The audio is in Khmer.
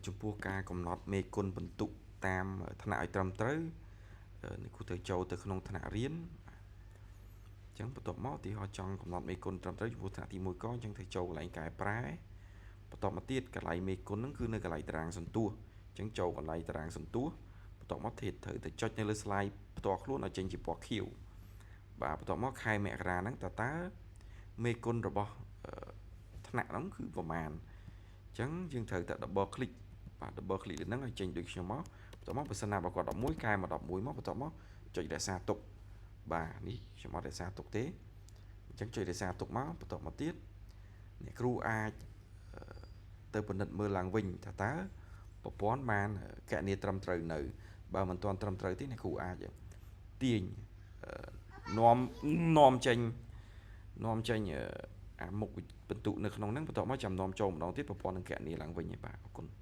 ចំពោះការកំណត់មេគុណពិន្ទុតាមថ្នាក់ឲ្យត្រឹមត្រូវអ្នកគ្រូត្រូវចូលទៅក្នុងថ្នាក់រៀនអញ្ចឹងបន្ទាប់មកឧទាហរណ៍ចង់កំណត់មេគុណត្រឹមត្រូវចំពោះថ្នាក់ទី1កអញ្ចឹងត្រូវចូលកន្លែងកែប្រែបន្ទាប់មកទៀតកន្លែងមេគុណហ្នឹងគឺនៅកន្លែងតារាងសន្ទស្សន៍អញ្ចឹងចូលកន្លែងតារាងសន្ទស្សន៍បន្ទាប់មកទៀតត្រូវទៅចុចនៅលើ slide ផ្ទាល់ខ្លួនឲ្យចេញជាពណ៌ខៀវបាទបន្ទាប់មកខែមករាហ្នឹងតើមេគុណរបស់ថ្នាក់ហ្នឹងគឺប្រមាណអញ្ចឹងយើងត្រូវតែ double click បាទ double click លើហ្នឹងឲ្យចេញដូចខ្ញុំមកបន្ទាប់មកបើសិនណាបើគាត់11កែមក11មកបន្ទាប់មកចុចរក្សាទុកបាទនេះខ្ញុំអត់រក្សាទុកទេអញ្ចឹងចុចរក្សាទុកមកបន្ទាប់មកទៀតអ្នកគ្រូអាចទៅពិនិត្យមើលឡើងវិញថាតើប្រព័ន្ធបានគណនាត្រឹមត្រូវនៅបើមិនទាន់ត្រឹមត្រូវទេអ្នកគ្រូអាចទាញនាំនាំចេញនាំចេញអាមុខពិន្ទុនៅក្នុងហ្នឹងបន្ទាប់មកចាំនាំចូលម្ដងទៀតប្រព័ន្ធនឹងគណនាឡើងវិញឯបាទអរគុណ។